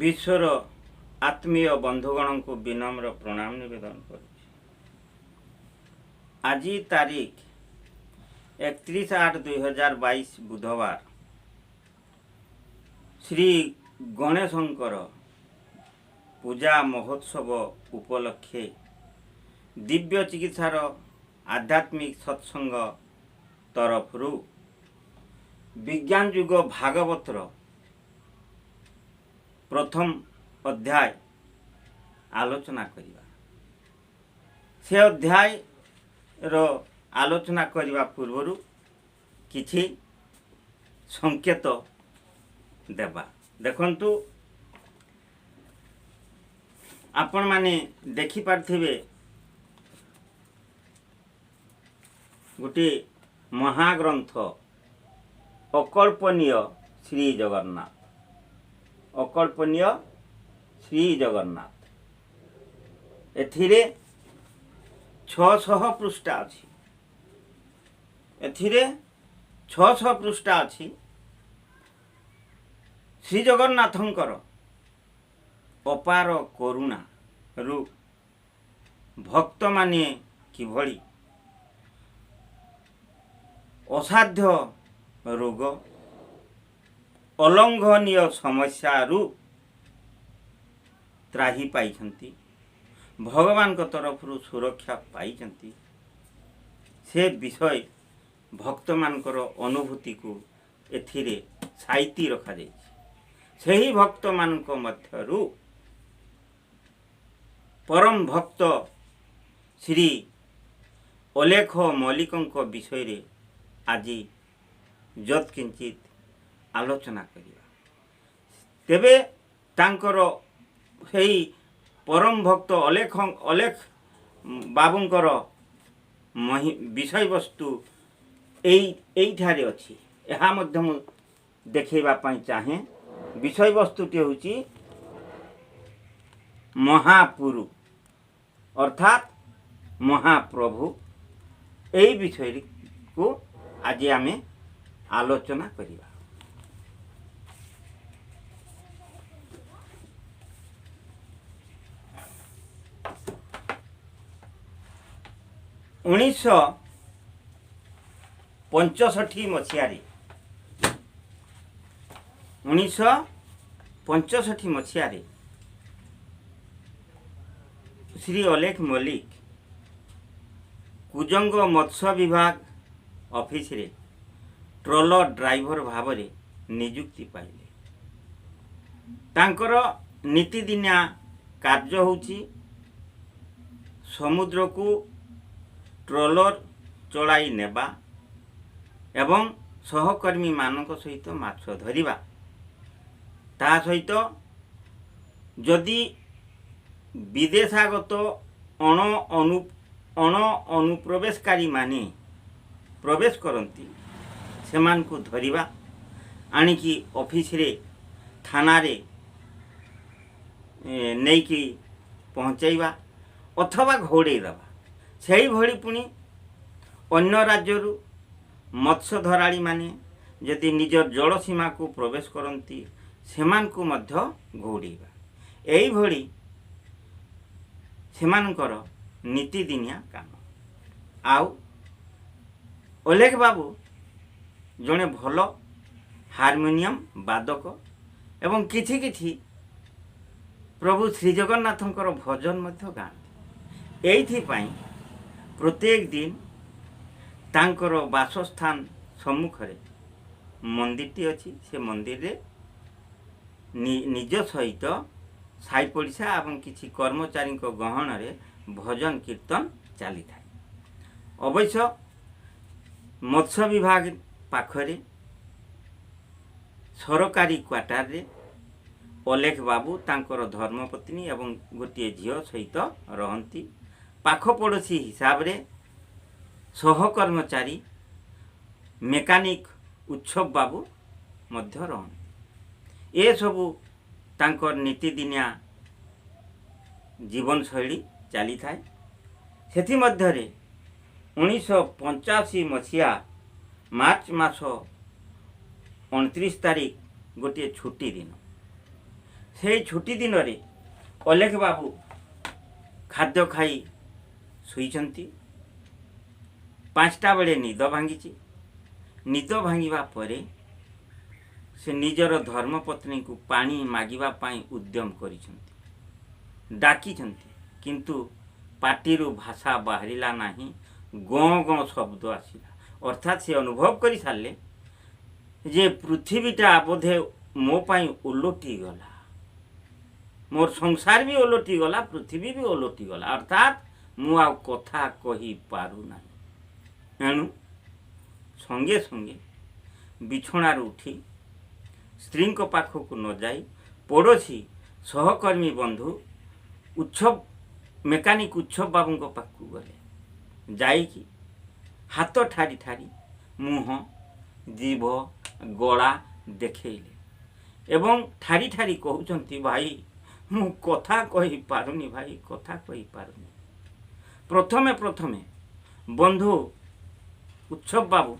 ବିଶ୍ୱର ଆତ୍ମୀୟ ବନ୍ଧୁଗଣଙ୍କୁ ବିନମ୍ର ପ୍ରଣାମ ନିବେଦନ କରୁଛି। ଆଜି ତାରିଖ 31/8/2022 ବୁଧବାର ଶ୍ରୀ ଗଣେଶଙ୍କର ପୂଜା ମହୋତ୍ସବ ଉପଲକ୍ଷେ ଦିବ୍ୟ ଚିକିତ୍ସାର ଆଧ୍ୟାତ୍ମିକ ସତ୍ସଙ୍ଗ ତରଫରୁ ବିଜ୍ଞାନ ଯୁଗ ଭାଗବତର ପ୍ରଥମ ଅଧ୍ୟାୟ ଆଲୋଚନା କରିବା। ସେ ଅଧ୍ୟାୟର ଆଲୋଚନା କରିବା ପୂର୍ବରୁ କିଛି ସଂକେତ ଦେବା। ଦେଖନ୍ତୁ, ଆପଣମାନେ ଦେଖିପାରୁଥିବେ ଗୋଟିଏ ମହାଗ୍ରନ୍ଥ ଅକଳ୍ପନୀୟ ଶ୍ରୀ ଜଗନ୍ନାଥ, ଅକଳ୍ପନୀୟ ଶ୍ରୀ ଜଗନ୍ନାଥ। ଏଥିରେ 600 ପୃଷ୍ଠା ଅଛି। ଏଥିରେ 600 ପୃଷ୍ଠା ଅଛି। ଶ୍ରୀ ଜଗନ୍ନାଥଙ୍କର ଅପାର କରୁଣାରୁ ଭକ୍ତମାନେ କିଭଳି ଅସାଧ୍ୟ ରୋଗ, ଅଲଙ୍ଘନୀୟ ସମସ୍ୟାରୁ ତ୍ରାହି ପାଇଛନ୍ତି, ଭଗବାନଙ୍କ ତରଫରୁ ସୁରକ୍ଷା ପାଇଛନ୍ତି, ସେ ବିଷୟ ଭକ୍ତମାନଙ୍କର ଅନୁଭୂତିକୁ ଏଥିରେ ସାଇତି ରଖାଯାଇଛି। ସେହି ଭକ୍ତମାନଙ୍କ ମଧ୍ୟରୁ ପରମ ଭକ୍ତ ଶ୍ରୀ ଅଲେଖ ମଲ୍ଲିକଙ୍କ ବିଷୟରେ ଆଜି ଯତ୍କିଞ୍ଚିତ ଆଲୋଚନା କରିବା। ତେବେ ତାଙ୍କର ସେହି ପରମ ଭକ୍ତ ଅଲେଖ ବାବୁଙ୍କର ବିଷୟବସ୍ତୁ ଏଇଠାରେ ଅଛି। ଏହା ମଧ୍ୟ ମୁଁ ଦେଖାଇବା ପାଇଁ ଚାହେଁ। ବିଷୟବସ୍ତୁଟି ହେଉଛି ମହାପୁରୁ ଅର୍ଥାତ୍ ମହାପ୍ରଭୁ। ଏହି ବିଷୟକୁ ଆଜି ଆମେ ଆଲୋଚନା କରିବା। 1965 ମସିହାରେ, 1965 ମସିହାରେ ଶ୍ରୀ ଅଲେଖ ମଲ୍ଲିକ କୁଜଙ୍ଗ ମତ୍ସ୍ୟ ବିଭାଗ ଅଫିସରେ ଟ୍ରଲର ଡ୍ରାଇଭର ଭାବରେ ନିଯୁକ୍ତି ପାଇଲେ। ତାଙ୍କର ନୀତିଦିନିଆ କାର୍ଯ୍ୟ ହେଉଛି ସମୁଦ୍ରକୁ ଟ୍ରଲର ଚଳାଇ ନେବା ଏବଂ ସହକର୍ମୀମାନଙ୍କ ସହିତ ମାଛ ଧରିବା। ତା ସହିତ ଯଦି ବିଦେଶାଗତ ଅଣ ଅନୁପ୍ରବେଶକାରୀମାନେ ପ୍ରବେଶ କରନ୍ତି, ସେମାନଙ୍କୁ ଧରିବା, ଆଣିକି ଅଫିସରେ ଥାନାରେ ନେଇକି ପହଞ୍ଚାଇବା ଅଥବା ଘଉଡ଼େଇ ଦେବା। ସେଇଭଳି ପୁଣି ଅନ୍ୟ ରାଜ୍ୟରୁ ମତ୍ସ୍ୟ ଧରାଳୀମାନେ ଯଦି ନିଜ ଜଳସୀମାକୁ ପ୍ରବେଶ କରନ୍ତି, ସେମାନଙ୍କୁ ମଧ୍ୟ ଘଉଡ଼େଇବା। ଏଇଭଳି ସେମାନଙ୍କର ନୀତିଦିନିଆ କାମ। ଆଉ ଅଲେଖ ବାବୁ ଜଣେ ଭଲ ହାରମୋନିୟମ ବାଦକ ଏବଂ କିଛି କିଛି ପ୍ରଭୁ ଶ୍ରୀଜଗନ୍ନାଥଙ୍କର ଭଜନ ମଧ୍ୟ ଗାଆନ୍ତି। ଏଇଥିପାଇଁ ପ୍ରତ୍ୟେକ ଦିନ ତାଙ୍କର ବାସସ୍ଥାନ ସମ୍ମୁଖରେ ମନ୍ଦିରଟି ଅଛି। ସେ ମନ୍ଦିରରେ ନିଜ ସହିତ ସାଇ ପଡ଼ିଶା ଏବଂ କିଛି କର୍ମଚାରୀଙ୍କ ଗହଣରେ ଭଜନ କୀର୍ତ୍ତନ ଚାଲିଥାଏ। ଅବଶ୍ୟ ମତ୍ସ୍ୟ ବିଭାଗ ପାଖରେ ସରକାରୀ କ୍ୱାର୍ଟରରେ ଅଲେଖ ବାବୁ ତାଙ୍କର ଧର୍ମପତ୍ନୀ ଏବଂ ଗୋଟିଏ ଝିଅ ସହିତ ରହନ୍ତି। ପାଖ ପଡ଼ୋଶୀ ହିସାବରେ ସହକର୍ମଚାରୀ ମେକାନିକ ଉତ୍ସବ ବାବୁ ମଧ୍ୟ ରହନ୍ତି। ଏସବୁ ତାଙ୍କର ନୀତିଦିନିଆ ଜୀବନଶୈଳୀ ଚାଲିଥାଏ। ସେଥିମଧ୍ୟରେ 1985 ମସିହା ମାର୍ଚ୍ଚ ମାସ 29 ତାରିଖ ଗୋଟିଏ ଛୁଟି ଦିନ। ସେଇ ଛୁଟି ଦିନରେ ଅଲେଖ ବାବୁ ଖାଦ୍ୟ ଖାଇ ଶୋଇଛନ୍ତି। 5ଟା ବେଳେ ନିଦ ଭାଙ୍ଗିଛି। ନିଦ ଭାଙ୍ଗିବା ପରେ ସେ ନିଜର ଧର୍ମପତ୍ନୀଙ୍କୁ ପାଣି ମାଗିବା ପାଇଁ ଉଦ୍ୟମ କରିଛନ୍ତି, ଡାକିଛନ୍ତି, କିନ୍ତୁ ପାଟିରୁ ଭାଷା ବାହାରିଲା ନାହିଁ, ଗଁ ଗଁ ଶବ୍ଦ ଆସିଲା। ଅର୍ଥାତ୍ ସେ ଅନୁଭବ କରିସାରିଲେ ଯେ ପୃଥିବୀଟା ବୋଧେ ମୋ ପାଇଁ ଓଲଟି ଗଲା, ମୋର ସଂସାର ବି ଓଲଟି ଗଲା, ପୃଥିବୀ ବି ଓଲଟି ଗଲା, ଅର୍ଥାତ୍ ମୁଁ ଆଉ କଥା କହିପାରୁନାହିଁ। ଏଣୁ ସଙ୍ଗେ ସଙ୍ଗେ ବିଛଣାରୁ ଉଠି ସ୍ତ୍ରୀଙ୍କ ପାଖକୁ ନ ଯାଇ ପଡ଼ୋଶୀ ସହକର୍ମୀ ବନ୍ଧୁ ଉତ୍ସବ ମେକାନିକ ଉତ୍ସବ ବାବୁଙ୍କ ପାଖକୁ ଗଲେ। ଯାଇକି ହାତ ଠାରି ଠାରି ମୁହଁ, ଜିଭ, ଗଳା ଦେଖେଇଲେ ଏବଂ ଠାରି ଠାରି କହୁଛନ୍ତି, ଭାଇ ମୁଁ କଥା କହିପାରୁନି, ଭାଇ କଥା କହିପାରୁନି। ପ୍ରଥମେ ପ୍ରଥମେ ବନ୍ଧୁ ଉତ୍ସବ ବାବୁ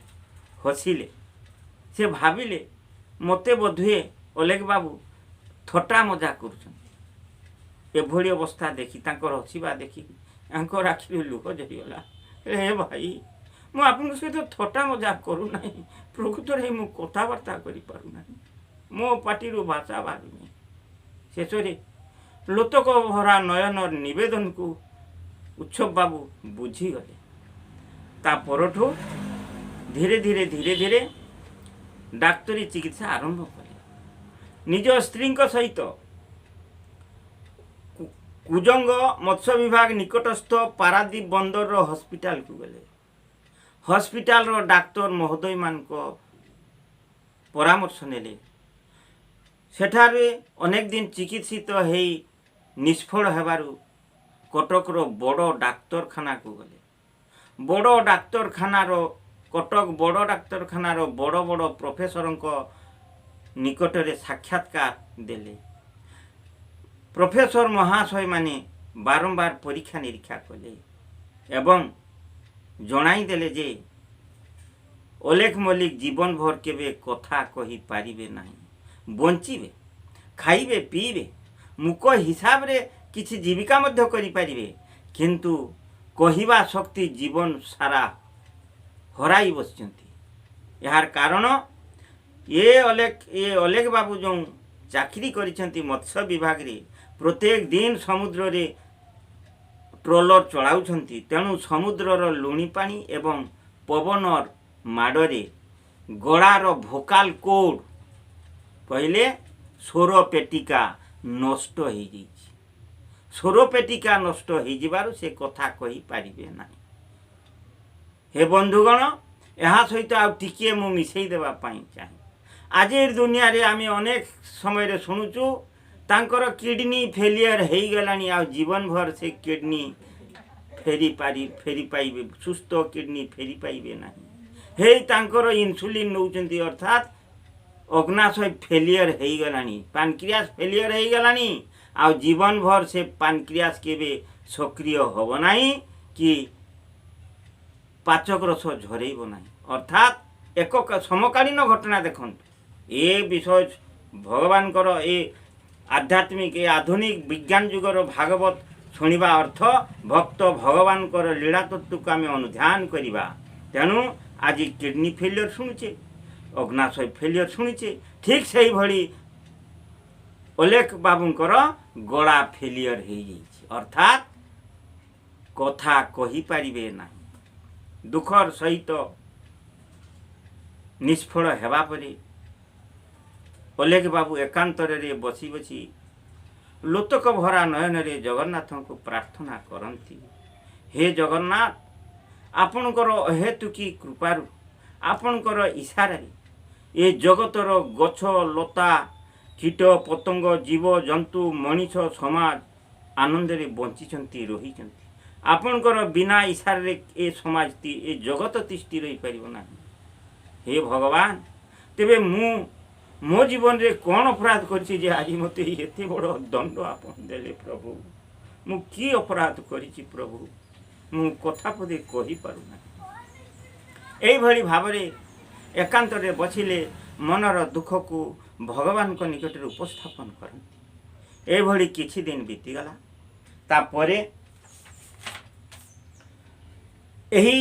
ହସିଲେ। ସେ ଭାବିଲେ ମୋତେ ବୋଧହୁଏ ଅଲେଖ ବାବୁ ଥଟ୍ଟା ମଜା କରୁଛନ୍ତି। ଏଭଳି ଅବସ୍ଥା ଦେଖି, ତାଙ୍କର ହସିବା ଦେଖି ତାଙ୍କର ଆଖିରୁ ଲୁହ ଝରିଗଲା। ହେ ଭାଇ, ମୁଁ ଆପଣଙ୍କ ସହିତ ଥଟ୍ଟା ମଜା କରୁନାହିଁ, ପ୍ରକୃତରେ ମୁଁ କଥାବାର୍ତ୍ତା କରିପାରୁନାହିଁ, ମୋ ପାଟିରୁ ଭାଷା ବାହାରୁନି। ଶେଷରେ ଲୋତକ ଭରା ନୟନ ନିବେଦନକୁ ଉତ୍ସବ ବାବୁ ବୁଝିଗଲେ। ତା ପରଠୁ ଧୀରେ ଧୀରେ ଧୀରେ ଧୀରେ ଡାକ୍ତରୀ ଚିକିତ୍ସା ଆରମ୍ଭ କଲେ। ନିଜ ସ୍ତ୍ରୀଙ୍କ ସହିତ କୁଜଙ୍ଗ ମତ୍ସ୍ୟ ବିଭାଗ ନିକଟସ୍ଥ ପାରାଦୀପ ବନ୍ଦରର ହସ୍ପିଟାଲକୁ ଗଲେ। ହସ୍ପିଟାଲର ଡାକ୍ତର ମହୋଦୟମାନଙ୍କ ପରାମର୍ଶ ନେଲେ। ସେଠାରେ ଅନେକ ଦିନ ଚିକିତ୍ସିତ ହେଇ ନିଷ୍ଫଳ ହେବାରୁ କଟକର ବଡ଼ ଡାକ୍ତରଖାନାକୁ ଗଲେ। ବଡ଼ ଡାକ୍ତରଖାନାର କଟକ ବଡ଼ ଡାକ୍ତରଖାନାର ବଡ଼ ବଡ଼ ପ୍ରଫେସରଙ୍କ ନିକଟରେ ସାକ୍ଷାତକାର ଦେଲେ। ପ୍ରଫେସର ମହାଶୟମାନେ ବାରମ୍ବାର ପରୀକ୍ଷା ନିରୀକ୍ଷା କଲେ ଏବଂ ଜଣାଇଦେଲେ ଯେ ଅଲେଖ ମଲ୍ଲିକ ଜୀବନ ଭର କେବେ କଥା କହିପାରିବେ ନାହିଁ। ବଞ୍ଚିବେ, ଖାଇବେ, ପିଇବେ, ମୂକ ହିସାବରେ କିଛି ଜୀବିକା ମଧ୍ୟ କରିପାରିବେ, କିନ୍ତୁ କହିବା ଶକ୍ତି ଜୀବନ ସାରା ହରାଇ ବସିଛନ୍ତି। ଏହାର କାରଣ ଏ ଅଲେଖ ବାବୁ ଯେଉଁ ଚାକିରି କରିଛନ୍ତି ମତ୍ସ୍ୟ ବିଭାଗରେ, ପ୍ରତ୍ୟେକ ଦିନ ସମୁଦ୍ରରେ ଟ୍ରଲର ଚଳାଉଛନ୍ତି। ତେଣୁ ସମୁଦ୍ରର ଲୁଣି ପାଣି ଏବଂ ପବନର ମାଡ଼ରେ ଗଳାର ଭୋକାଲ କୋଡ୍ କହିଲେ ସ୍ୱର ପେଟିକା ନଷ୍ଟ ହେଇଯାଇଛି। ସ୍ୱର ପେଟିକା ନଷ୍ଟ ହେଇଯିବାରୁ ସେ କଥା କହିପାରିବେ ନାହିଁ। ହେ ବନ୍ଧୁଗଣ, ଏହା ସହିତ ଆଉ ଟିକିଏ ମୁଁ ମିଶେଇ ଦେବା ପାଇଁ ଚାହେଁ। ଆଜିର ଦୁନିଆରେ ଆମେ ଅନେକ ସମୟରେ ଶୁଣୁଛୁ, ତାଙ୍କର କିଡ଼ନୀ ଫେଲିୟର ହେଇଗଲାଣି, ଆଉ ଜୀବନ ଭର ସେ କିଡ଼ନୀ ଫେରି ପାଇବେ, ସୁସ୍ଥ କିଡ଼ନୀ ଫେରି ପାଇବେ ନାହିଁ। ହେଇ ତାଙ୍କର ଇନ୍ସୁଲିନ୍ ନେଉଛନ୍ତି, ଅର୍ଥାତ୍ ଅଗ୍ନାଶୟ ଫେଲିୟର ହେଇଗଲାଣି, ପାନକ୍ରିଆସ୍ ଫେଲିୟର ହେଇଗଲାଣି, ଆଉ ଜୀବନ ଭର ସେ ପାନକ୍ରିଆସ୍ କେବେ ସକ୍ରିୟ ହେବ ନାହିଁ କି ପାଚକ ରସ ଝରେଇବ ନାହିଁ। ଅର୍ଥାତ୍ ଏକ ସମକାଳୀନ ଘଟଣା ଦେଖନ୍ତୁ। ଏ ବିଷୟ ଭଗବାନଙ୍କର ଏ ଆଧ୍ୟାତ୍ମିକ, ଏ ଆଧୁନିକ ବିଜ୍ଞାନ ଯୁଗର ଭାଗବତ ଶୁଣିବା ଅର୍ଥ ଭକ୍ତ ଭଗବାନଙ୍କର ଲୀଳା ତତ୍ତ୍ୱକୁ ଆମେ ଅନୁଧ୍ୟାନ କରିବା। ତେଣୁ ଆଜି କିଡ଼ନୀ ଫେଲିୟର ଶୁଣୁଛେ, ଅଗ୍ନାଶୟ ଫେଲିୟର ଶୁଣିଛେ, ଠିକ୍ ସେଇଭଳି ଅଲେଖ ବାବୁଙ୍କର ଗଳା ଫେଲିୟର ହେଇଯାଇଛି, ଅର୍ଥାତ୍ କଥା କହିପାରିବେ ନାହିଁ। ଦୁଃଖର ସହିତ ନିଷ୍ଫଳ ହେବା ପରେ ଅଲେଖ ବାବୁ ଏକାନ୍ତରରେ ବସି ବସି ଲୋତକ ଭରା ନୟନରେ ଜଗନ୍ନାଥଙ୍କୁ ପ୍ରାର୍ଥନା କରନ୍ତି, ହେ ଜଗନ୍ନାଥ, ଆପଣଙ୍କର ଅହେତୁକୀ କୃପାରୁ, ଆପଣଙ୍କର ଇଶାରାରେ ଏ ଜଗତର ଗଛ ଲତା, କୀଟ ପତଙ୍ଗ, ଜୀବ ଜନ୍ତୁ, ମଣିଷ ସମାଜ ଆନନ୍ଦରେ ବଞ୍ଚିଛନ୍ତି, ରହିଛନ୍ତି। ଆପଣଙ୍କର ବିନା ଇଶାରାରେ ଏ ସମାଜ, ଏ ଜଗତ ତିଷ୍ଠି ରହିପାରିବ ନାହିଁ। ହେ ଭଗବାନ, ତେବେ ମୁଁ ମୋ ଜୀବନରେ କ'ଣ ଅପରାଧ କରିଛି ଯେ ଆଜି ମୋତେ ଏତେ ବଡ଼ ଦଣ୍ଡ ଆପଣ ଦେଲେ ପ୍ରଭୁ? ମୁଁ କି ଅପରାଧ କରିଛି ପ୍ରଭୁ? ମୁଁ କଥା ପଦେ କହିପାରୁନାହିଁ। ଏଇଭଳି ଭାବରେ ଏକାନ୍ତରେ ବସିଲେ ମନର ଦୁଃଖକୁ ଭଗବାନଙ୍କ ନିକଟରେ ଉପସ୍ଥାପନ କରନ୍ତି। ଏଭଳି କିଛି ଦିନ ବିତିଗଲା। ତାପରେ ଏହି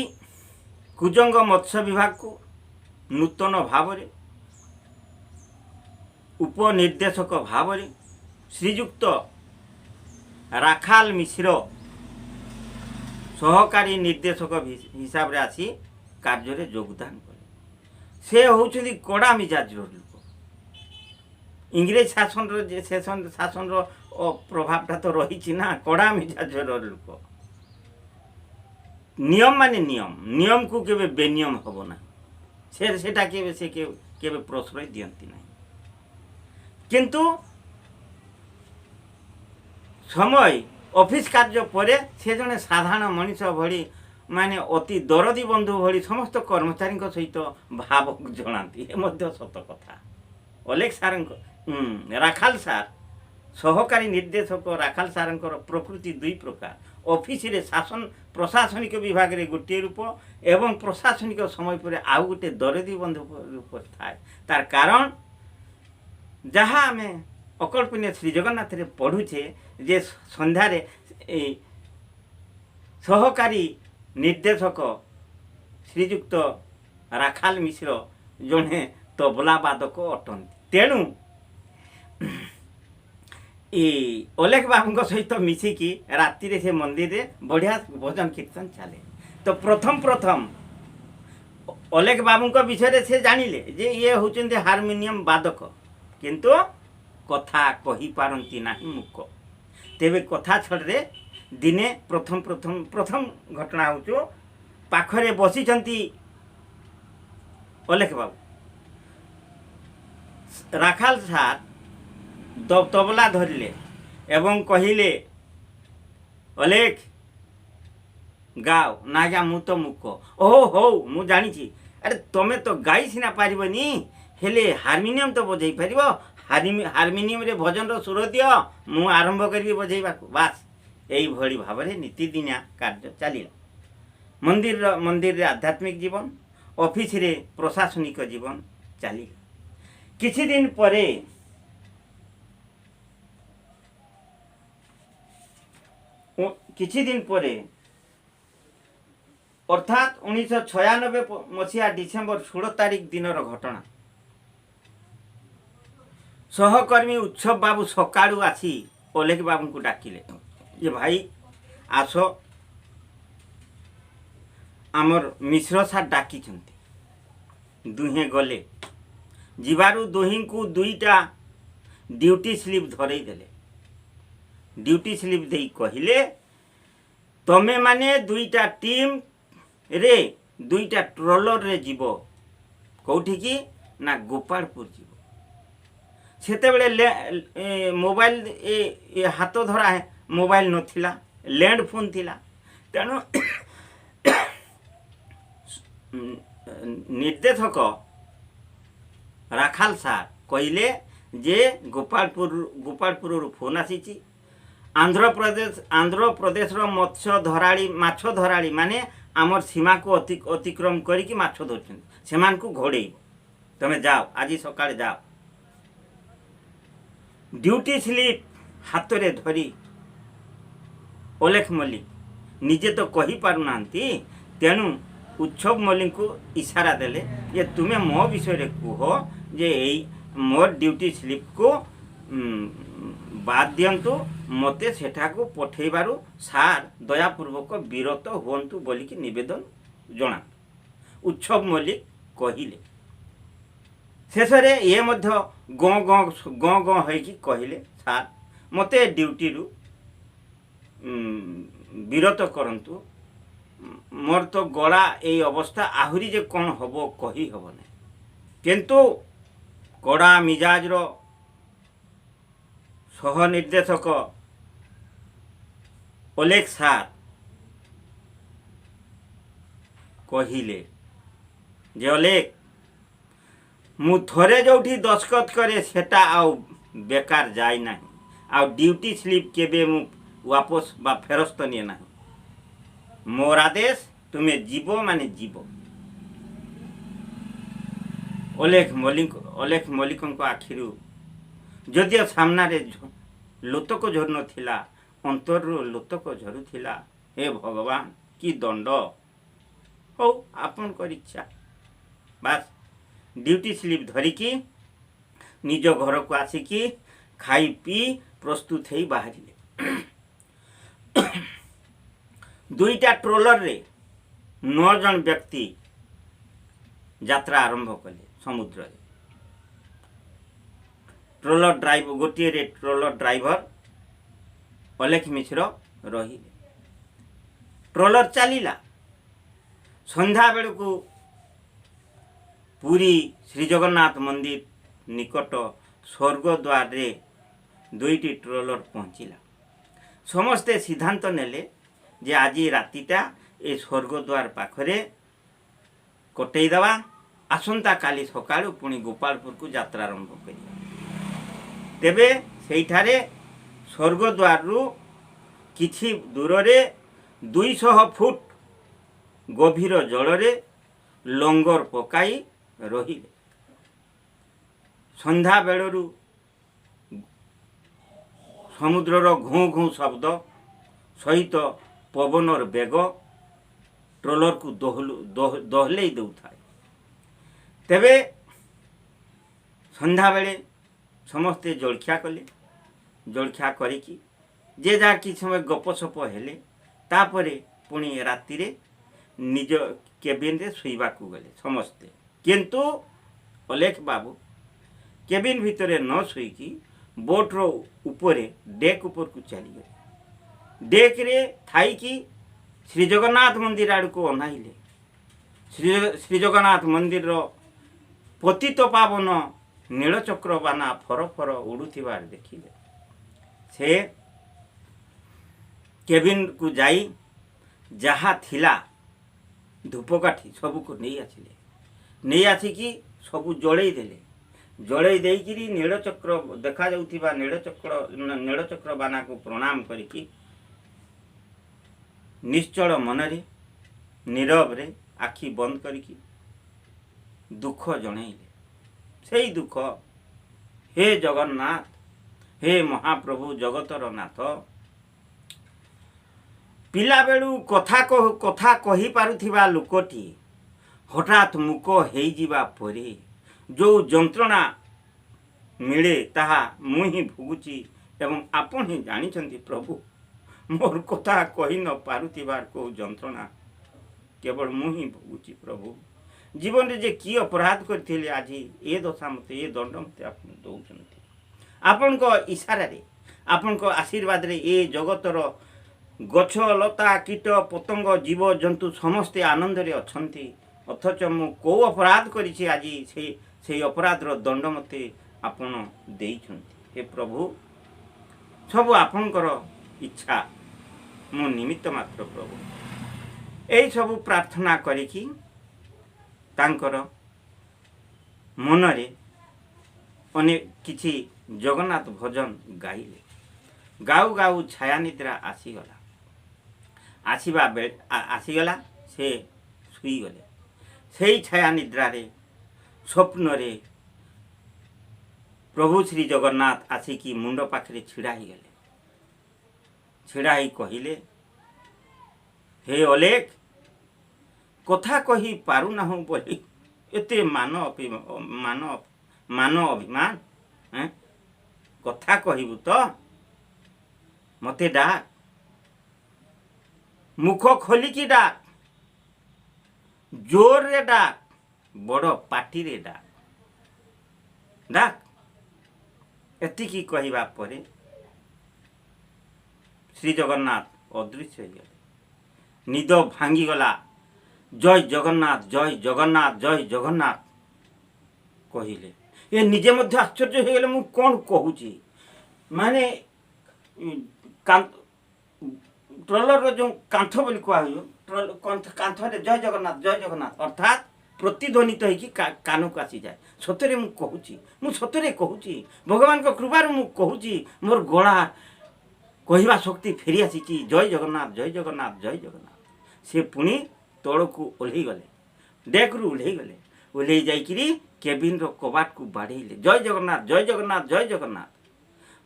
କୁଜଙ୍ଗ ମତ୍ସ୍ୟ ବିଭାଗକୁ ନୂତନ ଭାବରେ ଉପନିର୍ଦ୍ଦେଶକ ଭାବରେ ଶ୍ରୀଯୁକ୍ତ ରାଖାଲ ମିଶ୍ର ସହକାରୀ ନିର୍ଦ୍ଦେଶକ ହିସାବରେ ଆସି କାର୍ଯ୍ୟରେ ଯୋଗଦାନ କଲେ। ସେ ହେଉଛନ୍ତି କଡ଼ା ମିଜାଜର ଲୋକ। ଇଂରେଜ ଶାସନର ଯେ ଶାସନର ପ୍ରଭାବଟା ତ ରହିଛି ନା, କଡ଼ା ମିଜାଜର ଲୋକ। ନିୟମ ମାନେ ନିୟମ, ନିୟମକୁ କେବେ ବେନିୟମ ହେବ ନାହିଁ। ସେ ସେଟା କେବେ ସେ କେବେ ପ୍ରଶ୍ରୟ ଦିଅନ୍ତି ନାହିଁ। କିନ୍ତୁ ସମୟ ଅଫିସ କାର୍ଯ୍ୟ ପରେ ସେ ଜଣେ ସାଧାରଣ ମଣିଷ ଭଳି, ମାନେ ଅତି ଦରଦୀ ବନ୍ଧୁ ଭଳି ସମସ୍ତ କର୍ମଚାରୀଙ୍କ ସହିତ ଭାବ ଜଣାନ୍ତି। ଏ ମଧ୍ୟ ସତ କଥା। ଅଲେଖ ସାର୍ଙ୍କ, ରାଖାଲ ସାର୍, ସହକାରୀ ନିର୍ଦ୍ଦେଶକ ରାଖାଲ ସାର୍ଙ୍କର ପ୍ରକୃତି ଦୁଇ ପ୍ରକାର। ଅଫିସରେ ଶାସନ ପ୍ରଶାସନିକ ବିଭାଗରେ ଗୋଟିଏ ରୂପ ଏବଂ ପ୍ରଶାସନିକ ସମୟ ପରେ ଆଉ ଗୋଟେ ଦରଦୀ ବନ୍ଧୁ ରୂପ ଥାଏ। ତାର କାରଣ ଯାହା ଆମେ ଅକଳ୍ପନୀୟ ଶ୍ରୀ ଜଗନ୍ନାଥରେ ପଢ଼ୁଛେ ଯେ ସନ୍ଧ୍ୟାରେ ଏ ସହକାରୀ ନିର୍ଦ୍ଦେଶକ ଶ୍ରୀଯୁକ୍ତ ରାଖାଲ ମିଶ୍ର ଜଣେ ତବଲା ବାଦକ ଅଟନ୍ତି। ତେଣୁ ଏ ଅଲେଖ ବାବୁଙ୍କ ସହିତ ମିଶିକି ରାତିରେ ସେ ମନ୍ଦିରରେ ବଢ଼ିଆ ଭଜନ କୀର୍ତ୍ତନ ଚାଲେ। ତ ପ୍ରଥମ ପ୍ରଥମ ଅଲେଖ ବାବୁଙ୍କ ବିଷୟରେ ସେ ଜାଣିଲେ ଯେ ଇଏ ହେଉଛନ୍ତି ହାରମୋନିୟମ ବାଦକ, କିନ୍ତୁ କଥା କହିପାରନ୍ତି ନାହିଁ, ମୂକ। ତେବେ କଥା ଛଡ଼ରେ ଦିନେ ପ୍ରଥମ ପ୍ରଥମ ପ୍ରଥମ ଘଟଣା ହେଉଛୁ, ପାଖରେ ବସିଛନ୍ତି ଅଲେଖ ବାବୁ, ରାଖାଲ ସାର୍ ତବଲା ଧରିଲେ ଏବଂ କହିଲେ, ଅଲେଖ ଗାଅ। ନା ଆଜ୍ଞା, ମୁଁ ତ ମୂକ। ଓହୋ, ହଉ, ମୁଁ ଜାଣିଛି। ଆରେ ତମେ ତ ଗାଇ ସିନା ପାରିବନି, ହେଲେ ହାରମୋନିୟମ ତ ବଜେଇ ପାରିବ। ହାରମୋନିୟମରେ ଭଜନର ସୁର ଦିଅ, ମୁଁ ଆରମ୍ଭ କରିବି ବଜେଇବାକୁ। ବାସ୍, ଏଇଭଳି ଭାବରେ ନୀତିଦିନିଆ କାର୍ଯ୍ୟ ଚାଲିଲା। ମନ୍ଦିରରେ ଆଧ୍ୟାତ୍ମିକ ଜୀବନ, ଅଫିସରେ ପ୍ରଶାସନିକ ଜୀବନ ଚାଲିଲା। କିଛି ଦିନ ପରେ, କିଛି ଦିନ ପରେ ଅର୍ଥାତ୍ 1996 ମସିହା ଡିସେମ୍ବର 16 ତାରିଖ ଦିନର ଘଟଣା। ସହକର୍ମୀ ଉତ୍ସବ ବାବୁ ସକାଳୁ ଆସି ଅଲେଖ ବାବୁଙ୍କୁ ଡାକିଲେ ଯେ ଭାଇ ଆସ, ଆମର ମିଶ୍ର ସାର୍ ଡାକିଛନ୍ତି। ଦୁହେଁ ଗଲେ। ଯିବାରୁ ଦୁହିଁଙ୍କୁ ଦୁଇଟା ଡ୍ୟୁଟି ସ୍ଲିପ୍ ଧରେଇ ଦେଲେ। ଡ୍ୟୁଟି ସ୍ଲିପ୍ ଦେଇ କହିଲେ, ତମେମାନେ ଦୁଇଟା ଟିମ୍ରେ ଦୁଇଟା ଟ୍ରଲରରେ ଯିବ। କେଉଁଠିକି ନା ଗୋପାଳପୁର ଯିବ। ସେତେବେଳେ ମୋବାଇଲ, ଏ ହାତ ଧରା ମୋବାଇଲ ନଥିଲା, ଲ୍ୟାଣ୍ଡ ଫୋନ୍ ଥିଲା। ତେଣୁ ନିର୍ଦ୍ଦେଶକ ରାଖାଲ ସାର୍ କହିଲେ ଯେ ଗୋପାଳପୁରରୁ ଫୋନ୍ ଆସିଛି, ଆନ୍ଧ୍ରପ୍ରଦେଶର ମତ୍ସ୍ୟ ଧରାଳି, ମାଛ ଧରାଳି ମାନେ ଆମର ସୀମାକୁ ଅତିକ୍ରମ କରିକି ମାଛ ଧରୁଛନ୍ତି, ସେମାନଙ୍କୁ ଘୋଡ଼େଇବ। ତମେ ଯାଅ, ଆଜି ସକାଳେ ଯାଅ। ଡ୍ୟୁଟି ସ୍ଲିପ୍ ହାତରେ ଧରି ଅଲେଖ ମଲ୍ଲିକ ନିଜେ ତ କହିପାରୁନାହାନ୍ତି, ତେଣୁ ଉତ୍ସବ ମଲ୍ଲିକଙ୍କୁ ଇସାରା ଦେଲେ ଯେ ତୁମେ ମୋ ବିଷୟରେ କୁହ ଯେ ଏଇ ମୋର ଡ୍ୟୁଟି ସ୍ଲିପ୍କୁ ବାଦ ଦିଅନ୍ତୁ, ମୋତେ ସେଠାକୁ ପଠେଇବାରୁ ସାର୍ ଦୟାପୂର୍ବକ ବିରତ ହୁଅନ୍ତୁ ବୋଲିକି ନିବେଦନ ଜଣାନ୍ତୁ। ଉତ୍ସବ ମଲ୍ଲିକ କହିଲେ। ଶେଷରେ ଇଏ ମଧ୍ୟ ଗଁ ଗଁ ଗଁ ଗଁ ହେଇକି କହିଲେ, ସାର୍ ମୋତେ ଡ୍ୟୁଟିରୁ ବିରତ କରନ୍ତୁ, ମୋର ତ ଗଳା ଏଇ ଅବସ୍ଥା, ଆହୁରି ଯେ କ'ଣ ହେବ କହି ହେବ ନାହିଁ। କିନ୍ତୁ କଡ଼ା ମିଜାଜର ସହ ନିର୍ଦ୍ଦେଶକ ଅଲେଖ ସାର୍ କହିଲେ ଯେ ଅଲେଖ, ମୁଁ ଥରେ ଯେଉଁଠି ଦସ୍ତଖତ କରେ ସେଟା ଆଉ ବେକାର ଯାଏ ନାହିଁ, ଆଉ ଡ୍ୟୁଟି ସ୍ଲିପ୍ କେବେ ମୁଁ ୱାପସ ବା ଫେରସ୍ତ ନିଏ ନାହିଁ। ମୋର ଆଦେଶ, ତୁମେ ଯିବ ମାନେ ଯିବ। ଅଲେଖ ମଲ୍ଲିକଙ୍କ ଆଖିରୁ ଯଦିଓ ସାମ୍ନାରେ ଲୋତକ ଝରୁନଥିଲା, ଅନ୍ତରରୁ ଲୋତକ ଝରୁଥିଲା। ହେ ଭଗବାନ, କି ଦଣ୍ଡ! ହଉ, ଆପଣଙ୍କର ଇଚ୍ଛା। ବାସ୍, ଡ୍ୟୁଟି ସ୍ଲିପ୍ ଧରିକି ନିଜ ଘରକୁ ଆସିକି ଖାଇ ପିଇ ପ୍ରସ୍ତୁତ ହେଇ ବାହାରିଲେ। ଦୁଇଟା ଟ୍ରୋଲରରେ 9 ଜଣ ବ୍ୟକ୍ତି ଯାତ୍ରା ଆରମ୍ଭ କଲେ ସମୁଦ୍ରରେ। ଟ୍ରଲର ଡ୍ରାଇଭ ଗୋଟିଏରେ ଟ୍ରଲର ଡ୍ରାଇଭର ଅଲେଖ ମିଶ୍ର ରହିଲେ। ଟ୍ରଲର ଚାଲିଲା। ସନ୍ଧ୍ୟାବେଳକୁ ପୁରୀ ଶ୍ରୀଜଗନ୍ନାଥ ମନ୍ଦିର ନିକଟ ସ୍ୱର୍ଗଦ୍ୱାରରେ ଦୁଇଟି ଟ୍ରଲର ପହଞ୍ଚିଲା। ସମସ୍ତେ ସିଦ୍ଧାନ୍ତ ନେଲେ ଯେ ଆଜି ରାତିଟା ଏ ସ୍ୱର୍ଗଦ୍ୱାର ପାଖରେ କଟେଇ ଦେବା, ଆସନ୍ତାକାଲି ସକାଳୁ ପୁଣି ଗୋପାଳପୁରକୁ ଯାତ୍ରା ଆରମ୍ଭ କରିବା। ତେବେ ସେଇଠାରେ ସ୍ୱର୍ଗଦ୍ୱାରରୁ କିଛି ଦୂରରେ 200 ଫୁଟ ଗଭୀର ଜଳରେ ଲଙ୍ଗର ପକାଇ ରହିଲେ। ସନ୍ଧ୍ୟାବେଳରୁ ସମୁଦ୍ରର ଘୁଁ ଘୁଁ ଶବ୍ଦ ସହିତ ପବନର ବେଗ ଟ୍ରଲରକୁ ଦୋହଲେଇ ଦେଉଥାଏ। ତେବେ ସନ୍ଧ୍ୟାବେଳେ ସମସ୍ତେ ଜଳଖିଆ କଲେ। ଜଳଖିଆ କରିକି ଯେ ଯାହା କିଛି ସମୟ ଗପସପ ହେଲେ। ତାପରେ ପୁଣି ରାତିରେ ନିଜ କେବିନରେ ଶୋଇବାକୁ ଗଲେ ସମସ୍ତେ। କିନ୍ତୁ ଅଲେଖ ବାବୁ କେବିନ୍ ଭିତରେ ନ ଶୋଇକି ବୋଟ୍ର ଉପରେ ଡେକ୍ ଉପରକୁ ଚାଲିଗଲେ। ଡେକ୍ରେ ଥାଇକି ଶ୍ରୀ ଜଗନ୍ନାଥ ମନ୍ଦିର ଆଡ଼କୁ ଅନାଇଲେ। ଶ୍ରୀ ଜଗନ୍ନାଥ ମନ୍ଦିରର ପତିତ ପାବନ ନୀଳଚକ୍ର ବାନା ଫର ଫର ଉଡ଼ୁଥିବାର ଦେଖିଲେ। ସେ କେବିନ୍କୁ ଯାଇ ଯାହା ଥିଲା ଧୂପକାଠି ସବୁକୁ ନେଇ ଆସିଲେ। ନେଇ ଆସିକି ସବୁ ଜଳେଇ ଦେଲେ। ଜଳେଇ ଦେଇକିରି ନୀଳଚକ୍ର ଦେଖାଯାଉଥିବା ନୀଳଚକ୍ର ବାନାକୁ ପ୍ରଣାମ କରିକି ନିଶ୍ଚଳ ମନରେ ନୀରବରେ ଆଖି ବନ୍ଦ କରିକି ଦୁଃଖ ଜଣେଇଲେ। ସେଇ ଦୁଃଖ, ହେ ଜଗନ୍ନାଥ, ହେ ମହାପ୍ରଭୁ ଜଗତର ନାଥ, ପିଲାବେଳୁ କଥା କହିପାରୁଥିବା ଲୋକଟି ହଠାତ୍ ମୂକ ହେଇଯିବା ପରେ ଯେଉଁ ଯନ୍ତ୍ରଣା ମିଳେ, ତାହା ମୁଁ ହିଁ ଭୋଗୁଛି ଏବଂ ଆପଣ ହିଁ ଜାଣିଛନ୍ତି ପ୍ରଭୁ। ମୋର କଥା କହି ନ ପାରୁଥିବାର କେଉଁ ଯନ୍ତ୍ରଣା କେବଳ ମୁଁ ହିଁ ଭୋଗୁଛି ପ୍ରଭୁ। ଜୀବନରେ ଯେ କି ଅପରାଧ କରିଥିଲି, ଆଜି ଏ ଦଶା ମୋତେ, ଏ ଦଣ୍ଡ ମୋତେ ଆପଣ ଦେଉଛନ୍ତି। ଆପଣଙ୍କ ଇଶାରାରେ, ଆପଣଙ୍କ ଆଶୀର୍ବାଦରେ ଏ ଜଗତର ଗଛ ଲତା, କୀଟ ପତଙ୍ଗ, ଜୀବଜନ୍ତୁ ସମସ୍ତେ ଆନନ୍ଦରେ ଅଛନ୍ତି। ଅଥଚ ମୁଁ କେଉଁ ଅପରାଧ କରିଛି, ଆଜି ସେଇ ଅପରାଧର ଦଣ୍ଡ ମୋତେ ଆପଣ ଦେଇଛନ୍ତି। ହେ ପ୍ରଭୁ, ସବୁ ଆପଣଙ୍କର ଇଚ୍ଛା, ମୁଁ ନିମିତ୍ତ ମାତ୍ର ପ୍ରଭୁ। ଏଇସବୁ ପ୍ରାର୍ଥନା କରିକି ତାଙ୍କର ମନରେ ଅନେକ କିଛି ଜଗନ୍ନାଥ ଭଜନ ଗାଇଲେ। ଗାଉ ଗାଉ ଛାୟା ନିଦ୍ରା ଆସିଗଲା। ଆସିବା ଆସିଗଲା, ସେ ଶୋଇଗଲେ। ସେଇ ଛାୟା ନିଦ୍ରାରେ ସ୍ୱପ୍ନରେ ପ୍ରଭୁ ଶ୍ରୀ ଜଗନ୍ନାଥ ଆସିକି ମୁଣ୍ଡ ପାଖରେ ଛିଡ଼ା ହେଇଗଲେ। ଛିଡ଼ା ହେଇ କହିଲେ, ହେ ଅଲେଖ, କଥା କହି ପାରୁନାହୁଁ ବୋଲି ଏତେ ମାନ ଅଭିମାନ? କଥା କହିବୁ ତ ମତେ ଡାକ, ମୁଖ ଖୋଲିକି ଡାକ, ଜୋରରେ ଡାକ, ବଡ଼ ପାଟିରେ ଡାକ, ଡାକ। ଏତିକି କହିବା ପରେ ଶ୍ରୀ ଜଗନ୍ନାଥ ଅଦୃଶ୍ୟ ହେଇଗଲେ। ନିଦ ଭାଙ୍ଗିଗଲା। ଜୟ ଜଗନ୍ନାଥ, ଜୟ ଜଗନ୍ନାଥ, ଜୟ ଜଗନ୍ନାଥ କହିଲେ। ଏ ନିଜେ ମଧ୍ୟ ଆଶ୍ଚର୍ଯ୍ୟ ହେଇଗଲେ, ମୁଁ କ'ଣ କହୁଛି? ମାନେ ଟ୍ରଲରର ଯେଉଁ କାନ୍ଥ ବୋଲି କୁହାହୁଏ, କାନ୍ଥରେ ଜୟ ଜଗନ୍ନାଥ, ଜୟ ଜଗନ୍ନାଥ ଅର୍ଥାତ୍ ପ୍ରତିଧ୍ୱନିତ ହେଇକି କାନକୁ ଆସିଯାଏ। ସତରେ ମୁଁ କହୁଛି, ମୁଁ ସତରେ କହୁଛି, ଭଗବାନଙ୍କ କୃପାରୁ ମୁଁ କହୁଛି, ମୋର ଗଳା କହିବା ଶକ୍ତି ଫେରି ଆସିଛି। ଜୟ ଜଗନ୍ନାଥ, ଜୟ ଜଗନ୍ନାଥ, ଜୟ ଜଗନ୍ନାଥ। ସେ ପୁଣି ତଳକୁ ଓହ୍ଲେଇ ଗଲେ, ଡେକ୍ରୁ ଓହ୍ଲେଇ ଗଲେ। ଓହ୍ଲେଇ ଯାଇକିରି କେବିନ୍ର କବାଟକୁ ବାଡ଼େଇଲେ, ଜୟ ଜଗନ୍ନାଥ, ଜୟ ଜଗନ୍ନାଥ, ଜୟ ଜଗନ୍ନାଥ।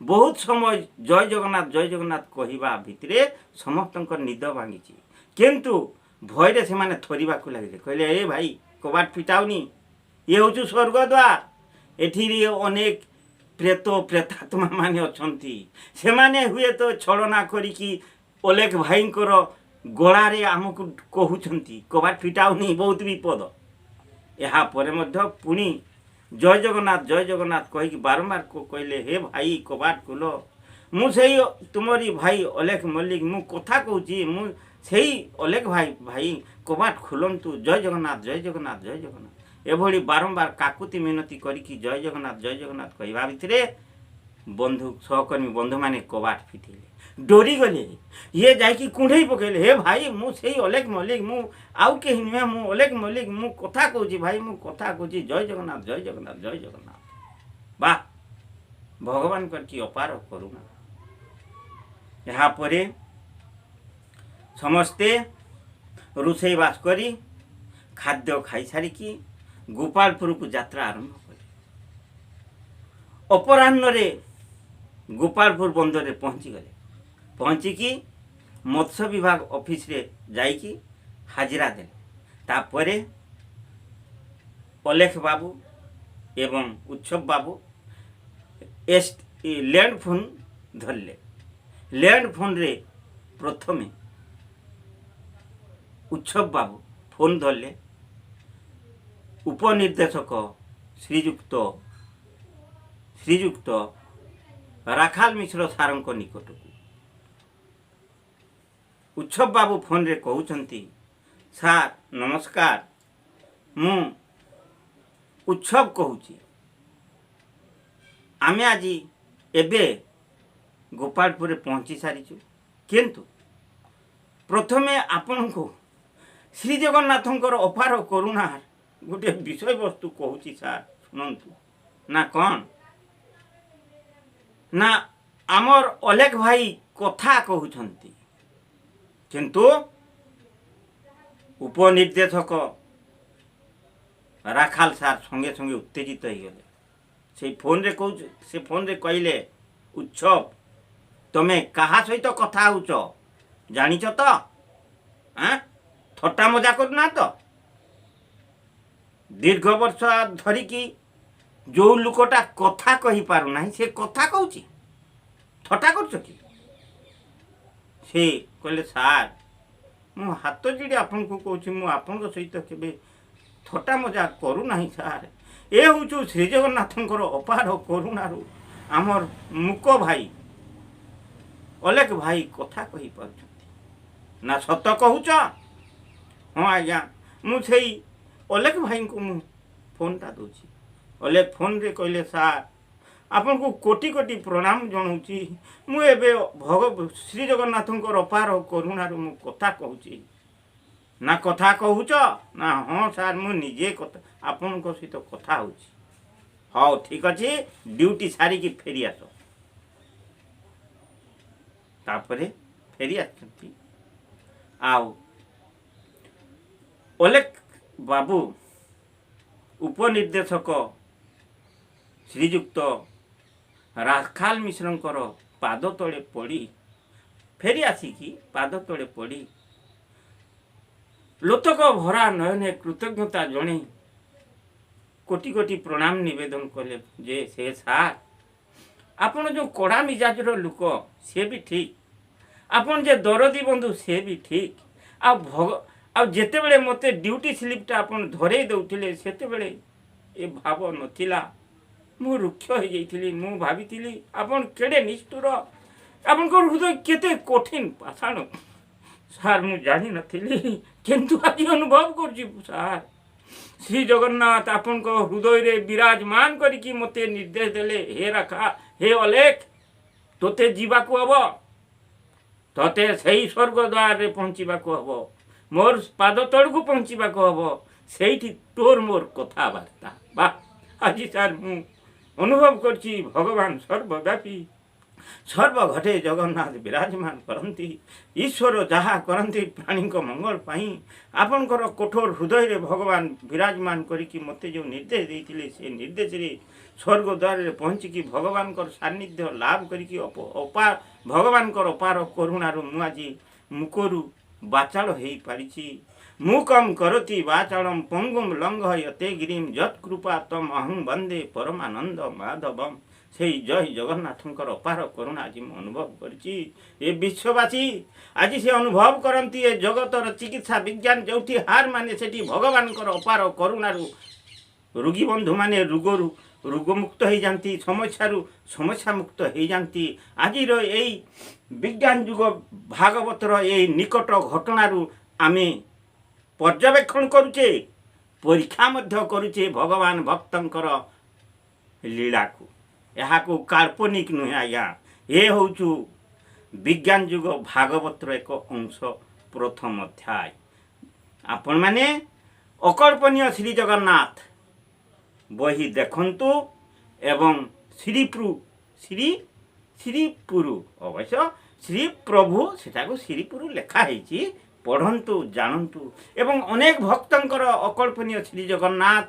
ବହୁତ ସମୟ ଜୟ ଜଗନ୍ନାଥ ଜୟ ଜଗନ୍ନାଥ କହିବା ଭିତରେ ସମସ୍ତଙ୍କ ନିଦ ଭାଙ୍ଗିଛି, କିନ୍ତୁ ଭୟରେ ସେମାନେ ଥରିବାକୁ ଲାଗିଲେ। କହିଲେ, ଏ ଭାଇ, କବାଟ ଫିଟାଉନି, ଇଏ ହେଉଛି ସ୍ୱର୍ଗଦ୍ୱାର, ଏଠିରେ ଅନେକ ପ୍ରେତ ପ୍ରେତାତ୍ମା ମାନେ ଅଛନ୍ତି, ସେମାନେ ହୁଏତ ଛଳନା କରିକି ଅଲେଖ ଭାଇଙ୍କର ଗଳାରେ ଆମକୁ କହୁଛନ୍ତି, କବାଟ ଫିଟାଉନି, ବହୁତ ବିପଦ। ଏହାପରେ ମଧ୍ୟ ପୁଣି ଜୟ ଜଗନ୍ନାଥ ଜୟ ଜଗନ୍ନାଥ କହିକି ବାରମ୍ବାର କହିଲେ, ହେ ଭାଇ, କବାଟ ଖୋଲ, ମୁଁ ସେଇ ତୁମରି ଭାଇ ଅଲେଖ ମଲ୍ଲିକ, ମୁଁ କଥା କହୁଛି, ମୁଁ ସେଇ ଅଲେଖ ଭାଇ, ଭାଇ କବାଟ ଖୋଲନ୍ତୁ, ଜୟ ଜଗନ୍ନାଥ ଜୟ ଜଗନ୍ନାଥ ଜୟ ଜଗନ୍ନାଥ। ଏଭଳି ବାରମ୍ବାର କାକୁତି ମିନତି କରିକି ଜୟ ଜଗନ୍ନାଥ ଜୟ ଜଗନ୍ନାଥ କହିବା ଭିତରେ ବନ୍ଧୁ ସହକର୍ମୀ ବନ୍ଧୁମାନେ କବାଟ ଫିଟେଇଲେ। ଡରିଗଲେ, ଇଏ ଯାଇକି କୁଣ୍ଢେଇ ପକେଇଲେ, ହେ ଭାଇ, ମୁଁ ସେଇ ଅଲେଖ ମଲ୍ଲିକ, ମୁଁ ଆଉ କେହି ନୁହେଁ, ମୁଁ ଅଲେଖ ମଲ୍ଲିକ, ମୁଁ କଥା କହୁଛି ଭାଇ, ମୁଁ କଥା କହୁଛି, ଜୟ ଜଗନ୍ନାଥ ଜୟ ଜଗନ୍ନାଥ ଜୟ ଜଗନ୍ନାଥ। ବାহ, ଭଗବାନଙ୍କର କି ଅପାର କରୁଣା! ଏହାପରେ ସମସ୍ତେ ରୋଷେଇବାସ କରି ଖାଦ୍ୟ ଖାଇସାରିକି ଗୋପାଳପୁରକୁ ଯାତ୍ରା ଆରମ୍ଭ କଲେ। ଅପରାହ୍ନରେ ଗୋପାଳପୁର ବନ୍ଦରରେ ପହଞ୍ଚିଗଲେ। ପହଞ୍ଚିକି ମତ୍ସ୍ୟ ବିଭାଗ ଅଫିସରେ ଯାଇକି ହାଜିରା ଦେଲେ। ତାପରେ ଅଲେଖ ବାବୁ ଏବଂ ଉତ୍ସବ ବାବୁ ଏସ୍ ଲ୍ୟାଣ୍ଡ ଫୋନ୍ ଧରିଲେ। ଲ୍ୟାଣ୍ଡ ଫୋନ୍ରେ ପ୍ରଥମେ ଉତ୍ସବ ବାବୁ ଫୋନ୍ ଧରିଲେ ଉପନିର୍ଦ୍ଦେଶକ ଶ୍ରୀଯୁକ୍ତ ରାଖାଲ ମିଶ୍ର ସାରଙ୍କ ନିକଟକୁ। ଉତ୍ସବ ବାବୁ ଫୋନରେ କହୁଛନ୍ତି, ସାର୍ ନମସ୍କାର, ମୁଁ ଉତ୍ସବ କହୁଛି, ଆମେ ଆଜି ଏବେ ଗୋପାଳପୁରରେ ପହଞ୍ଚି ସାରିଛୁ, କିନ୍ତୁ ପ୍ରଥମେ ଆପଣଙ୍କୁ ଶ୍ରୀ ଜଗନ୍ନାଥଙ୍କର ଅପାର କରୁଣା ଗୋଟିଏ ବିଷୟବସ୍ତୁ କହୁଛି ସାର୍, ଶୁଣନ୍ତୁ। ନା କ'ଣ? ନା ଆମର ଅଲେଖ ଭାଇ କଥା କହୁଛନ୍ତି। କିନ୍ତୁ ଉପନିର୍ଦ୍ଦେଶକ ରାଖାଲ ସାର୍ ସଙ୍ଗେ ସଙ୍ଗେ ଉତ୍ତେଜିତ ହେଇଗଲେ। ସେଇ ଫୋନରେ କହୁଛ, ସେ ଫୋନରେ କହିଲେ, ଉତ୍ସବ, ତମେ କାହା ସହିତ କଥା ହଉଛ ଜାଣିଛ ତ? ଆଁ, ଥଟ୍ଟା ମଜା କରୁନା ତ? ଦୀର୍ଘ ବର୍ଷ ଧରିକି ଯୋଉ ଲୋକଟା କଥା କହିପାରୁନାହିଁ, ସେ କଥା କହୁଛି, ଥଟ୍ଟା କରୁଛ କି? ସେ କହିଲେ, ସାର୍, ମୁଁ ହାତ ଯୋଡ଼ି ଆପଣଙ୍କୁ କହୁଛି, ମୁଁ ଆପଣଙ୍କ ସହିତ କେବେ ଥଟ୍ଟା ମଜା କରୁନାହିଁ ସାର୍। ଏ ହେଉଛି ଶ୍ରୀଜଗନ୍ନାଥଙ୍କର ଅପାର କରୁଣାରୁ ଆମର ମୁକ ଭାଇ ଅଲେଖ ଭାଇ କଥା କହିପାରୁଛନ୍ତି। ନା ସତ କହୁଛ? ହଁ ଆଜ୍ଞା, ମୁଁ ସେଇ ଅଲେଖ ଭାଇଙ୍କୁ ମୁଁ ଫୋନ୍ଟା ଦେଉଛି। ଅଲେଖ ଫୋନ୍ରେ କହିଲେ, ସାର୍, ଆପଣଙ୍କୁ କୋଟି କୋଟି ପ୍ରଣାମ ଜଣାଉଛି, ମୁଁ ଏବେ ଶ୍ରୀ ଜଗନ୍ନାଥଙ୍କର ଅପାର କରୁଣାରୁ ମୁଁ କଥା କହୁଛି। ନା କଥା କହୁଛ? ନା ହଁ ସାର୍, ମୁଁ ନିଜେ କଥା ଆପଣଙ୍କ ସହିତ କଥା ହେଉଛି। ହଉ ଠିକ୍ ଅଛି, ଡ୍ୟୁଟି ସାରିକି ଫେରି ଆସ। ତାପରେ ଫେରି ଆସିଛନ୍ତି ଆଉ ଅଲେଖ ବାବୁ ଉପନିର୍ଦ୍ଦେଶକ ଶ୍ରୀଯୁକ୍ତ ରାଖାଲ ମିଶ୍ରଙ୍କର ପାଦ ତଳେ ପଡ଼ି, ଫେରି ଆସିକି ପାଦ ତଳେ ପଡ଼ି ଲୋତକ ଭରା ନୟନେ କୃତଜ୍ଞତା ଜଣେଇ କୋଟି କୋଟି ପ୍ରଣାମ ନିବେଦନ କଲେ ଯେ ସେ ସାର୍, ଆପଣ ଯେଉଁ କଡ଼ା ମିଜାଜର ଲୋକ ସେ ବି ଠିକ୍, ଆପଣ ଯେ ଦରଦୀ ବନ୍ଧୁ ସେ ବି ଠିକ୍, ଆଉ ଯେତେବେଳେ ମୋତେ ଡ୍ୟୁଟି ସ୍ଲିପ୍ଟା ଆପଣ ଧରେଇ ଦେଉଥିଲେ, ସେତେବେଳେ ଏ ଭାବ ନଥିଲା, ମୁଁ ରୁକ୍ଷ ହେଇଯାଇଥିଲି, ମୁଁ ଭାବିଥିଲି ଆପଣ କେଡ଼େ ନିଷ୍ଠୁର, ଆପଣଙ୍କ ହୃଦୟ କେତେ କଠିନ ପାଷାଣ ସାର୍, ମୁଁ ଜାଣିନଥିଲି। କିନ୍ତୁ ଆଜି ଅନୁଭବ କରୁଛି ସାର୍, ଶ୍ରୀ ଜଗନ୍ନାଥ ଆପଣଙ୍କ ହୃଦୟରେ ବିରାଜମାନ କରିକି ମୋତେ ନିର୍ଦ୍ଦେଶ ଦେଲେ, ହେ ରାଖା, ହେ ଅଲେଖ, ତୋତେ ଯିବାକୁ ହବ, ତୋତେ ସେଇ ସ୍ୱର୍ଗ ଦ୍ୱାରରେ ପହଞ୍ଚିବାକୁ ହବ, ମୋର ପାଦ ତଳକୁ ପହଞ୍ଚିବାକୁ ହବ, ସେଇଠି ତୋର ମୋର କଥାବାର୍ତ୍ତା। ବା, ଆଜି ସାର୍ ମୁଁ ଅନୁଭବ କରୁଛି ଭଗବାନ ସର୍ବବ୍ୟାପୀ। ସର୍ବଘଟେ ଜଗନ୍ନାଥ ବିରାଜମାନ କରନ୍ତି। ଈଶ୍ୱର ଯାହା କରନ୍ତି ପ୍ରାଣୀଙ୍କ ମଙ୍ଗଳ ପାଇଁ। ଆପଣଙ୍କର କଠୋର ହୃଦୟରେ ଭଗବାନ ବିରାଜମାନ କରିକି ମୋତେ ଯେଉଁ ନିର୍ଦ୍ଦେଶ ଦେଇଥିଲେ, ସେ ନିର୍ଦ୍ଦେଶରେ ସ୍ୱର୍ଗ ଦ୍ୱାରରେ ପହଞ୍ଚିକି ଭଗବାନଙ୍କର ସାନ୍ନିଧ୍ୟ ଲାଭ କରିକି ଭଗବାନଙ୍କର ଅପାର କରୁଣାରୁ ମୁଁ ଆଜି ମୁକରୁ ବାଚାଳ ହେଇପାରିଛି। ମୂକଂ କରୋତି ବାଚାଳಂ ପଙ୍ଗୁಂ ଲଙ୍ଘୟତେ ଗିରିಂ ଯତ୍କୃପା ତମ୍ ଅହଂ ବନ୍ଦେ ପରମାନନ୍ଦ ମାଧବମ୍। ସେଇ ଜୟ ଜଗନ୍ନାଥଙ୍କର ଅପାର କରୁଣା ଆଜି ମୁଁ ଅନୁଭବ କରିଛି। ଏ ବିଶ୍ୱବାସୀ ଆଜି ସେ ଅନୁଭବ କରନ୍ତି, ଏ ଜଗତର ଚିକିତ୍ସା ବିଜ୍ଞାନ ଯେଉଁଠି ହାର ମାନେ, ସେଠି ଭଗବାନଙ୍କର ଅପାର କରୁଣାରୁ ରୋଗୀ ବନ୍ଧୁମାନେ ରୋଗରୁ ରୋଗମୁକ୍ତ ହେଇଯାନ୍ତି, ସମସ୍ୟାରୁ ସମସ୍ୟା ମୁକ୍ତ ହେଇଯାନ୍ତି। ଆଜିର ଏଇ ବିଜ୍ଞାନ ଯୁଗ ଭାଗବତର ଏଇ ନିକଟ ଘଟଣାରୁ ଆମେ ପର୍ଯ୍ୟବେକ୍ଷଣ କରୁଛେ, ପରୀକ୍ଷା ମଧ୍ୟ କରୁଛେ ଭଗବାନ ଭକ୍ତଙ୍କର ଲୀଳାକୁ। ଏହାକୁ କାଳ୍ପନିକ ନୁହେଁ ଆଜ୍ଞା, ଏ ହେଉଛୁ ବିଜ୍ଞାନ ଯୁଗ ଭାଗବତର ଏକ ଅଂଶ, ପ୍ରଥମ ଅଧ୍ୟାୟ। ଆପଣମାନେ ଅକଳ୍ପନୀୟ ଶ୍ରୀ ଜଗନ୍ନାଥ ବହି ଦେଖନ୍ତୁ ଏବଂ ଶ୍ରୀପ୍ରୁ ଶ୍ରୀ ଶ୍ରୀପୁରୁ, ଅବଶ୍ୟ ଶ୍ରୀ ପ୍ରଭୁ, ସେଟାକୁ ଶ୍ରୀପୁରୁ ଲେଖା ହେଇଛି, ପଢ଼ନ୍ତୁ, ଜାଣନ୍ତୁ। ଏବଂ ଅନେକ ଭକ୍ତଙ୍କର ଅକଳ୍ପନୀୟ ଶ୍ରୀ ଜଗନ୍ନାଥ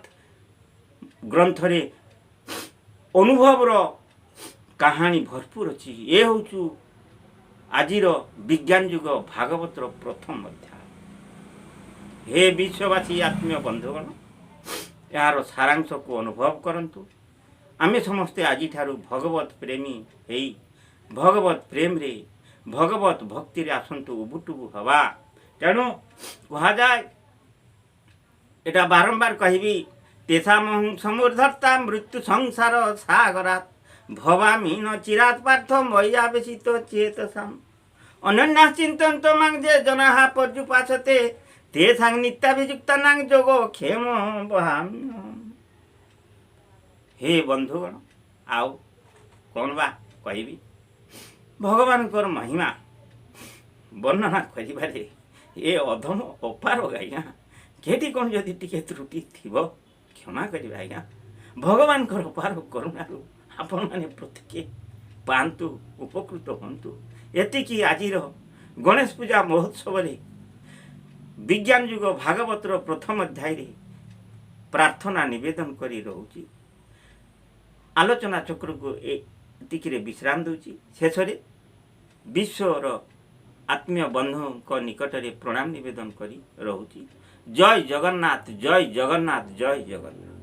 ଗ୍ରନ୍ଥରେ ଅନୁଭବର କାହାଣୀ ଭରପୁର ଅଛି। ଏ ହେଉଛୁ ଆଜିର ବିଜ୍ଞାନ ଯୁଗ ଭାଗବତର ପ୍ରଥମ ଅଧ୍ୟାୟ। ହେ ବିଶ୍ୱବାସୀ ଆତ୍ମୀୟ ବନ୍ଧୁଗଣ, ଏହାର ସାରାଂଶକୁ ଅନୁଭବ କରନ୍ତୁ। ଆମେ ସମସ୍ତେ ଆଜିଠାରୁ ଭଗବତ ପ୍ରେମୀ ହେଇ ଭଗବତ ପ୍ରେମରେ, ଭଗବତ ଭକ୍ତିରେ ଆସନ୍ତୁ ଉବୁଟୁବୁ ହେବା। ତେଣୁ କୁହାଯାଏ, ଏଟା ବାରମ୍ବାର କହିବି, ତେଷାମହଂ ସମୁଦ୍ଧର୍ତ୍ତା ମୃତ୍ୟୁ ସଂସାର ସାଗରାତ ଭବାମି ନ ଚିରାତ ପାର୍ଥ ମୟ୍ୟାବେଶିତ ଚେତସାମ୍। ଅନନ୍ୟା ଚିନ୍ତନ୍ତ ମାଂ ଯେ ଜନାଃ ପର୍ଯୁପାସତେ ତେଷାଂ ନିତ୍ୟାଭିଯୁକ୍ତାନାଂ ଯୋଗ କ୍ଷେମ ବହାମ୍ୟହମ୍। ହେ ବନ୍ଧୁଗଣ, ଆଉ କ'ଣ ବା କହିବି? ଭଗବାନଙ୍କର ମହିମା ବର୍ଣ୍ଣନା କରିବାରେ ଏ ଅଧମ ଅପାରଗ ଆଜ୍ଞା। କେଠି କ'ଣ ଯଦି ଟିକେ ତ୍ରୁଟି ଥିବ, କ୍ଷମା କରିବେ ଆଜ୍ଞା। ଭଗବାନଙ୍କର ଅପାର କରୁଣାରୁ ଆପଣମାନେ ପ୍ରତ୍ୟେକ ପାଆନ୍ତୁ, ଉପକୃତ ହୁଅନ୍ତୁ, ଏତିକି ଆଜିର ଗଣେଶ ପୂଜା ମହୋତ୍ସବରେ ବିଜ୍ଞାନ ଯୁଗ ଭାଗବତର ପ୍ରଥମ ଅଧ୍ୟାୟରେ ପ୍ରାର୍ଥନା ନିବେଦନ କରି ରହୁଛି। ଆଲୋଚନା ଚକ୍ରକୁ ଏତିକିରେ ବିଶ୍ରାମ ଦେଉଛି। ଶେଷରେ ବିଶ୍ୱର ଆତ୍ମୀୟ ବନ୍ଧୁଙ୍କ ନିକଟରେ ପ୍ରଣାମ ନିବେଦନ କରି ରହୁଛି। ଜୟ ଜଗନ୍ନାଥ, ଜୟ ଜଗନ୍ନାଥ, ଜୟ ଜଗନ୍ନାଥ।